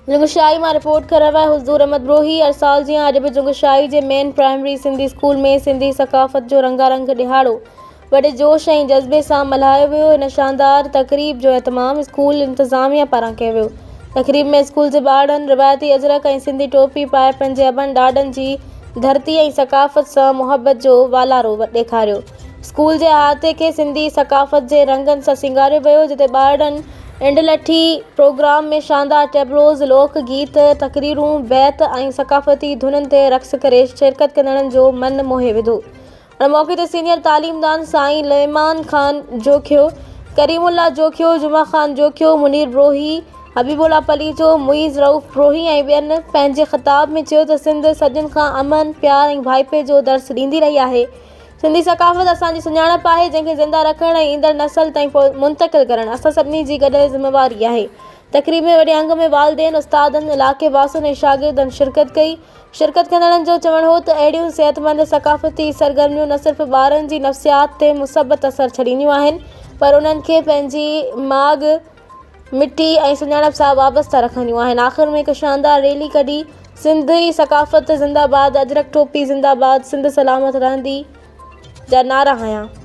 جنگشاهي مان رپورٽ ڪري رهيو آهي حضور احمد بروهي هر سال جيان اڄ به جنگشاهي جي main primary Sindhi school ۾ Sindhi ثقافت جو رنگا رنگ ڏهاڙو وڏي جوش ۽ جذبي سان ملهايو ويو هن شاندار تقريب جو اهتمام اسڪول انتظاميا پاران ڪيو ويو تقريب ۾ اسڪول جي ٻارڙن روايتي اجرڪ ۽ سنڌي ٽوپي پائي پنهنجي ابن ڏاڏن جي ڌرتي ۽ ثقافت سان محبت جو والارو ڏيکاريو اسڪول جي احاطي کي سنڌي ثقافت جي رنگن سان سينگاريو ويو، جتي ٻارڙن انڊلٺي پروگرام ۾ شاندار ٽيبلوز، لوڪ گيت، تقريرون، بيت ۽ ثقافتي ڌنن تي رقص ڪري شرڪت ڪندڙن جو من موهي وڌو. ان موقعي تي سينيئر تعليمدان سائين لعمان خان جوکيو، ڪريم الله جوکيو، جمعه خان جوکيو، منير بروهي، حبيب الله پليجو، معيز رئوف بروهي ۽ ٻين پنهنجي خطاب ۾ چيو ته سنڌ صدين کان امن، پيار ۽ ڀائپي جو درس ڏيندي رهي آهي. سنڌي ثقافت اسان جي سڃاڻپ آهي، جنهن کي زنده رکڻ ۽ ايندڙ نسل تائين منتقل ڪرڻ اسان سڀني جي گڏيل ذميواري آهي. تقريب ۾ وڏي انگ ۾ والدين، استادن، علائقي واسين ۽ شاگردن شرڪت ڪئي. شرڪت ڪندڙن جو چوڻ هو ته اهڙيون صحتمند ثقافتي سرگرميون نه صرف ٻارن جي نفسيات تي مثبت اثر ڇڏينديون آهن پر انهن کي پنهنجي ماڳ، مٽي ۽ سڃاڻپ سان وابسته رکنديون آهن. آخر ۾ هڪ شاندار ريلي ڪڍي سنڌي ثقافت زنده باد، اجرڪ ٽوپي زنده باد، سنڌ سلامت رهندي جا نعرا هنيا.